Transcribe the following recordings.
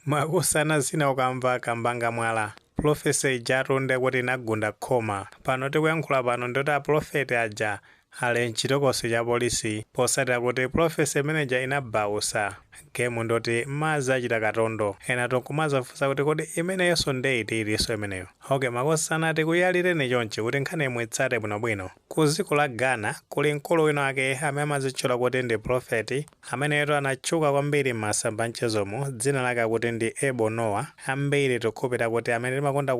Makosana zina ukamva kambanga mwala. Prophecy ijatu ndekuti inagunda khoma. Pano tikuyankhula pano ndoti a prophet aja ali mchitokosi cha polisi posatira kuti prophecy imeneja inabausa game, ndoti madzi achita katondo. Ena tonkumazafunsa kuti kodi imeneyonso ndeiti ilinso imeneyo? Ok, makosana, tikuyalireni chonchi kuti nkhani imwe itsate bwinobwino. Ku dziko la Ghana kuli mkulu wina ake amene amadzitchula kuti ndi prophet, ameneyo anatchuka kwambiri m'masamba mchezomo. Dzina lake akuti ndi Ebo Noah. Ambiri tikukhulupirira kuti amene timakonda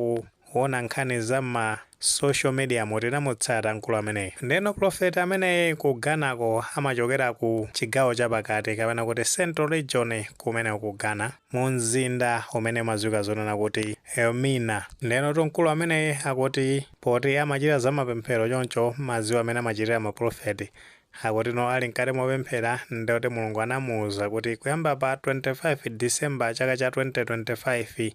kuona nkhani za ma social media mu tinamutsata mkulu ameneyi. Ndeno prophet ameneyi ku Ghanako amachokera ku chigawo chapakati, kapena kuti Central Region, kumene ku Ghana, mu mzinda umene umadziwika zonena kuti Elmina. Ndeno mkulu ameneyi akuti poti amachita zamapemphero choncho, madziwo amene amachitira maprofeti, akuti no ali mkati mopemphera, ndekuti Mulungu anamuwuza kuti kuyamba pa 25 December chaka cha 2025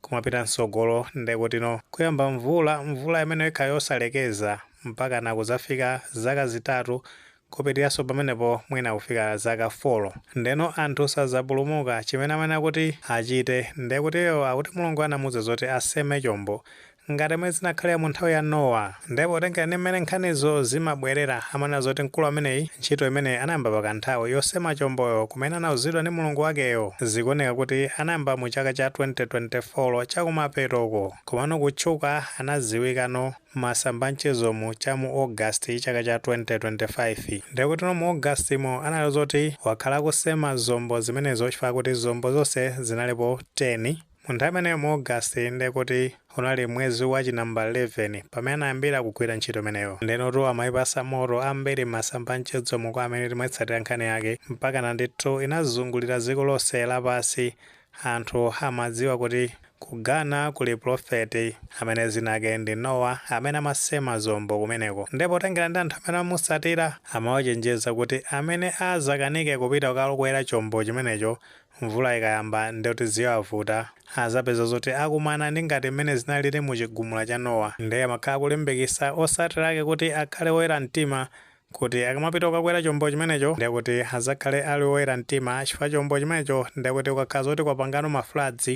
kumapita mtsogolo, ndekuti no kuyamba mvula, mvula imene ikhala yosalekeza mpaka na kuzafika zaka 3, kupitiranso pamenepo mwina kufika zaka 4. Ndeno anthu sazapulumuka. Chimene amene akuti achite, ndekutiyo akuti Mulungu anamuwuza zoti aseme chombo ngati mmene zinakhalira mu nthawi ya Nowa. Ndipo tengera ndi mmene nkhanizo zimabwerera, amanena zoti mkulu ameneyi ntchito imene anayamba pakanthawi yosema chomboyo kumene anawuzidwa ndi Mulungu wakeyo, zikuoneka kuti anayamba mu chaka cha 2024 chakumapetoko, komano kutchuka anadziwikano masamba mchezomu cha mu August chaka cha 2025. Ndikuti no mu August mo anali zoti wakhala kusema zombo zimenezo, chifukwa kuti zombo zonse zinalipo 10 mu nthawi imeneyo mu August. Ndekuti unali mwezi wa chinamba 11 pamene anayambira kugwira ntchito imeneyo. Ndenotu amayipasa moto ambiri masamba mchezomu kwa amene timatsatira nkhani yake, mpaka na ndithu inazungulira dziko lonse lapansi. Anthu amadziwa kuti ku Ghana kuli prophet amene dzina ake ndi Noah, amene amasema zombo kumeneko. Ndipo tengera ndi anthu amene amusatira, amawachenjeza kuti amene azakanike kupita kukakwera chombo chimenecho mvula ikayamba, ndikuti ziwavuta, azapeza zoti akumana ndi ngati mmene zinalili mu chigumula cha Nowa. Ndiye amakhala kulimbikitsa osatira ake kuti akhale oyera mtima, kuti akamapita kukakwera chombo chimenecho, ndikuti azakhale ali oyera mtima, chifukwa chombo chimenecho, ndikuti ukakhala zoti kwapangano ma floods,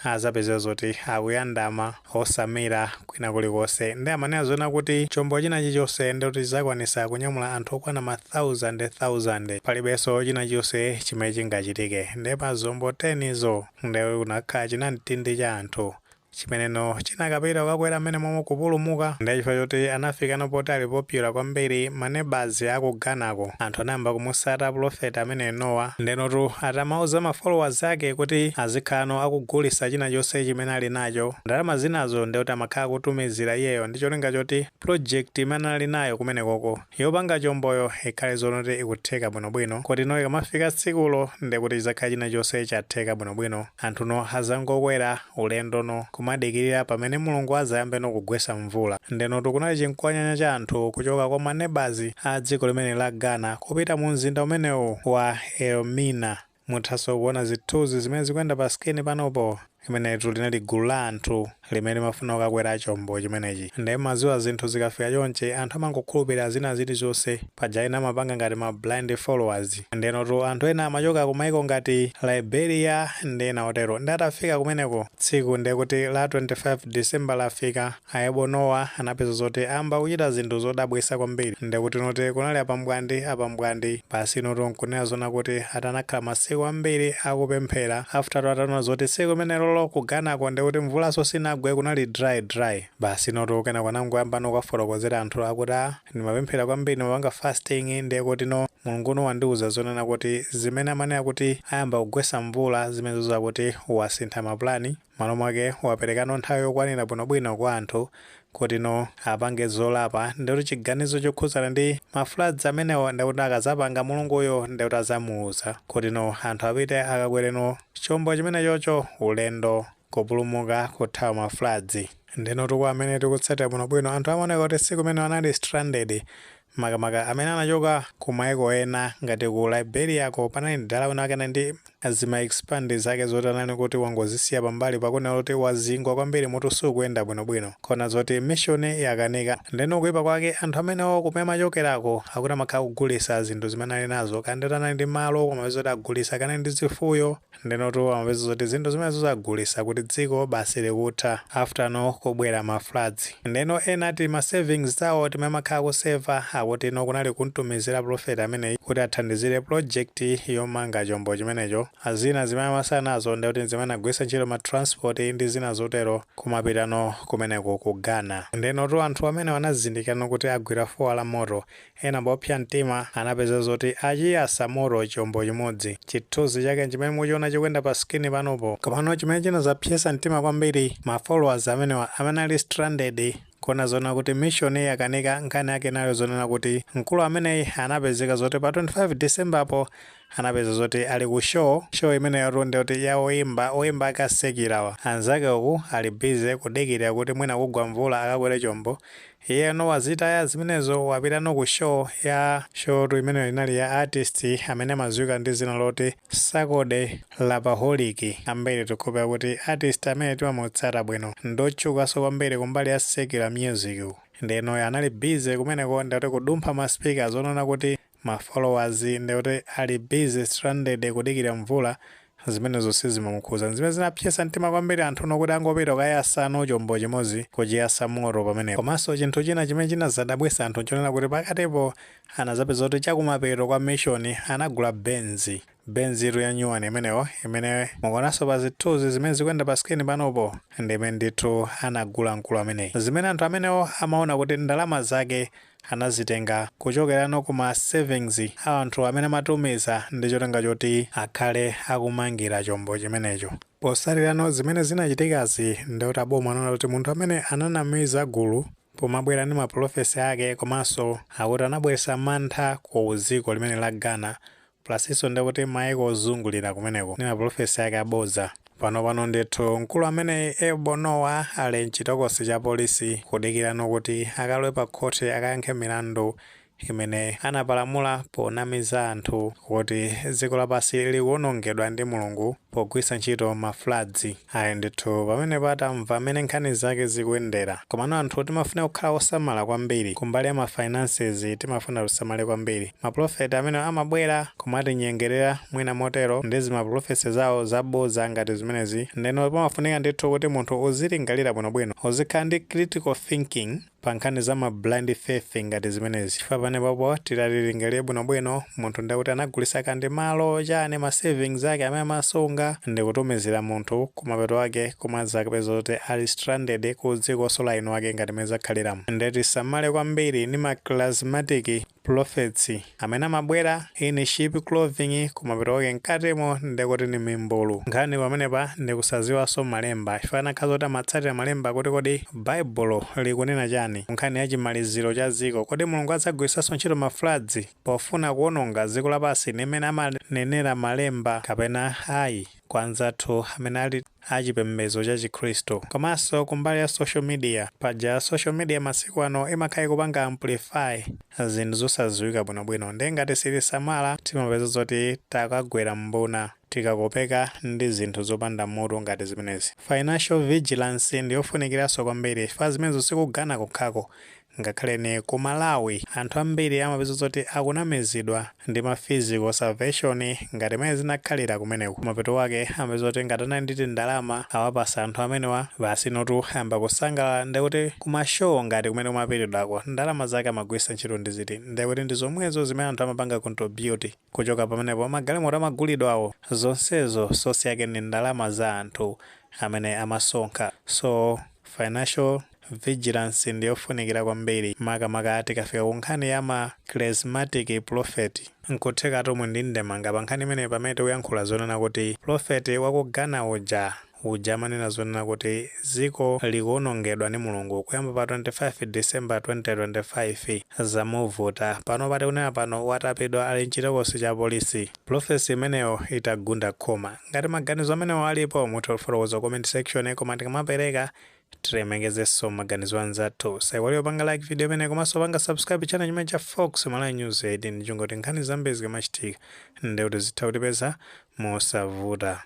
azapeza zoti akuyandama osamira kwina kulikonse. Ndi amanena zona kuti chombo china chilichonse ndikuti chizakwanisa kunyamula anthu okwana ma thousand thousand, palibenso china chilichonse chimene chingachitike. Ndi pa zombo 10 zo, ndi kunakhala chinamtindi cha anthu chimeneno chinakapita kukakwera mmene momwe kupulumuka. Ndi chifukwa choti anafikano poti ali popular kwambiri, manebazi aku Ghanako anthu anayamba kumusata prophet amene Noah. Ndenotu atamauza ma followers ake kuti azikhalano akugulisa china chonse chimene ali nacho, ndalama zinazo ndikuti amakhala kutumizira iyeyo, ndi cholinga choti project imene ali nayo kumenekoko yopanga chomboyo ikhale zonoti ikutheka bwinobwino, kuti no ikamafika tsikulo, ndikuti chizakhala china chonse chatheka bwinobwino, anthuno azangokwera ulendo no kumadikirira pamene Mulungu azayambe no kugwesa mvula. Ndenotu kunali chinkwanyanya cha anthu kuchoka kwa manebazi a dziko limene la Ghana kupita mu mzinda umenewu wa Elmina. Muthanso kuona zithunzi zimene zikuyenda pa screen panopo. Imenetu linali gulu la anthu limene limafuna kukakwera chombo chimenechi. Ndiye maziwa zinthu zikafika chonchi, anthu amangokhulupirira zina zilizonse. Paja ena amapanga ngati ma blind followers. Ndenotu anthu ena amachoka kumaiko ngati Liberia ndi ena otero. Ndi atafika kumeneko, tsiku ndekuti la 25 December lafika, Ebo Noah anapeza zoti amba kuchita zinthu zodabwitsa kwambiri. Ndekuti noti kunali apambwandi apambwandi basi. Noto nkunena zona kuti atanakhala masiku ambiri akupemphera, after ataona zoti tsiku limenelolo ku Ghanako ndekuti mvulanso sinagwe, kunali dry dry basi. Noto kenako anangoyamba nokafotokozera anthu akuti, "A, ndimapemphera kwambiri, ndimapanga fasting, ndiye kuti no Mulungu wandiuza zonena kuti zimene amanena kuti ayamba kugwesa mvula, zimenezo zakuti wasintha mapulani. Malo mwake waperekano nthawi yokwanira bwinobwino kwa anthu kuti no apange zolapa, ndikuti chiganizo chokhudzana ndi ma floods amenewo, ndikuti akazapanga Mulunguyo, ndikuti azamuuza kuti no anthu apite akakwereno chombo chimene chocho, ulendo kupulumuka kuthawa ma floods." Ndenotu kwa amene tikutsatira bwinobwino, anthu amaoneka kuti tsiku imene anali stranded, makamaka amene anachoka ku maiko ena ngati ku Liberia ko, panali mdala wina ake ndi Zima expand zake zoti anali kuti wangozisiya pambali, pakunena kuti wazingwa kwambiri, mutu sukuyenda bwinobwino, kona zoti mission yakanika. Ndeno kuipa kwake, anthu amenewo kumene amachokerako akuti amakhala kugulisa zinthu zimene ali nazo. Kandi anali ndi malo, amapeza kuti agulisa, kana ndi zifuyo, ndenotu amapeza zoti zinthu zimenezo zagulisa kuti dziko basi likutha after no kubwera ma floods. Ndeno ena ati ma savings zawo timene amakhala kuseva akuti no kunali kuntumizira prophet ameneyi kuti athandizire project yomanga chombo chimenecho. Azina zimene amasala nazo ndikuti zimene agwiritsa ntchito ma transport ndi zina zotero kumapitano kumeneko ku Ghana. Ndenotu anthu amene anazindikirano kuti agwira fuwa la moto, ena popsa mtima anapeza zoti achiyasa moto chombo chimodzi. Chithunzi chake chimene muchiona chikuyenda pa screen panopo. Komano chimene chinazapyesa mtima kwambiri ma followers amenewa amene ali stranded, kona zona kuti mission yakanika, nkhani yake nayo zonena kuti mkulu ameneyi anapezeka zoti pa 25 December po anapeza zoti ali ku show. Show imeneyo ndi kuti ya oyimba, oyimba akasekirawa. Anzake uku ali busy kudikirira kuti mwina kugwa mvula akakwere chombo, iye no wazitaya zimenezo, wapita no ku show. Ya show tu imeneyo inali ya artist amene amadziwika ndi zina loti Sarkodie Rapperholic. Ambiri tikhupa kuti artist amene timamutsata bwino, ndotchukanso kwambiri kumbali ya secular music. Ndeno anali busy kumeneko, ndikuti kudumpha ma speakers, onena kuti ma followers ndikuti ali busy stranded kudikira mvula, zimenezo sizimamukhuza. Zimene zinapyesa mtima kwambiri anthu nokuti angopita kukayasano chombo chimodzi, kuchiyasa moto pamenepo. Komanso chinthu china chimene chinazadabwisa anthu nchonena kuti pakatipo anazapeza kuti chakumapeto kwa mission anagula Benz, Benz ya nyuwani imeneyo imene mukuonanso pa zithunzi zimene zikuyenda pa screen panopo, ndimene ndithu anagula mkulu ameneyi, zimene anthu amenewo amaona kuti ndalama zake anazitenga kuchokerano kuma savings a anthu amene amatumiza ndi cholinga choti akhale akumangira chombo chimenecho. Posatirano zimene zinachitikazi, ndikuti aboma anaona kuti munthu amene ananamiza gulu pomabwera ndi ma prophecy ake, komanso akuti anabweretsa mantha ku dziko limene la Ghana, plusinso ndikuti maiko ozungulira kumeneko ndi ma prophecy ake aboza, pano ndithu mkulu amene Ebo Noah ali mchitokosi cha polisi kudikirano kuti akalowe pa khoti akayankhe milandu imene anapalamula ponamiza anthu kuti dziko lapansi likuwonongedwa ndi Mulungu pogwiritsa ntchito ma floods. Ayi ndithu, pamenepo atamva amene nkhani zake zikuyendera. Komano anthu timafuna kukhala osamala kwambiri kumbali ya ma finances, timafuna tisamale kwambiri. Maprofeti amene amabwera kumatinyengerera mwina motero ndi zima prophecy zawo zaboza ngati zimenezi, ndeno pamafunika ndithu kuti munthu uzilingalira bwinobwino, uzikhala ndi critical thinking pa nkhani za ma blind faith ngati zimenezi. Chifukwa panepopo titatilingalire bwinobwino, munthu ndekuti anagulisa kandi malo chani, ma savings ake amene amasunga ndikutumizira munthu, kumapeto ake kumadzakapeza kuti ali stranded ku dziko la inu ake ngati mene zakhaliramo. Ndeti samale kwambiri ndi ma charismatic prophets amene amabwera in sheep clothing, kumapeto ake mkatimo ndekuti ni mimbulu. Nkhani pamenepa ndikusaziwanso malemba, chifukwa anakhala zoti amatsatira malemba kuti kodi Baibulo likunena chani nkhani ya chimaliziro cha dziko? Kodi Mulungu adzagwiritsanso ntchito ma floods pofuna kuwononga dziko lapansi nimene amanenera malemba kapena ayi, kwa anzathu amene ali achipembedzo cha Chikhristu? Komanso kumbali ya social media, paja social media masiku ano imakhala ikupanga amplify zinthu zosadziwika bwinobwino, ndiye ngati sitisamala timapeza zoti takagwera mbuna tikakopeka ndi zinthu zopanda mutu ngati zimenezi. Financial vigilance ndiyofunikiranso kwambiri, chifukwa zimenezo sikugana kokhako, ngakhale ni ku Malawi anthu ambiri amapeza zoti akunamizidwa ndi ma physical salvation ngati mene zinakhalira kumeneko. Kumapeto wake amapeza kuti ngati anali ndi ndalama awapasa anthu amenewa, basi notu ayamba kusangalala. Ndekuti kuma show ngati kumene kumapitidwako, ndalama zake amagwiritsa ntchito ndi ziti? Ndekuti ndi zomwezo zimene anthu amapanga contribute. Kuchoka pamenepo magalimoto amagulidwawo, zonsezo source yake ndi ndalama za anthu amene amasonkha. So financial vigilance ndiyofunikira kwambiri, makamaka tikafika ku nkhani ya ma charismatic prophet. Nkutheka tomwe ndi ndemanga pa nkhani imene pamene tikuyankhula zonena kuti prophet waku Ghana uja uja amanena zonena kuti dziko likuwonongedwa ndi Mulungu kuyamba pa 25 December 2025, zamuvuta. Pano pati kunena pano watapidwa, ali mchitokosi cha polisi, prophecy imeneyo itagunda khoma. Ngati maganizo amenewo alipo, mutha kufotokoza comment section, koma tikamapereka Tilemekezenso maganizo anzathu. Usaiwale kupanga like video imene komanso panga subscribe channel chimene cha Fox Malawi News 18, chongoti nkhani zambiri zikamachitika ndekuti zitha kutipeza mosavuta.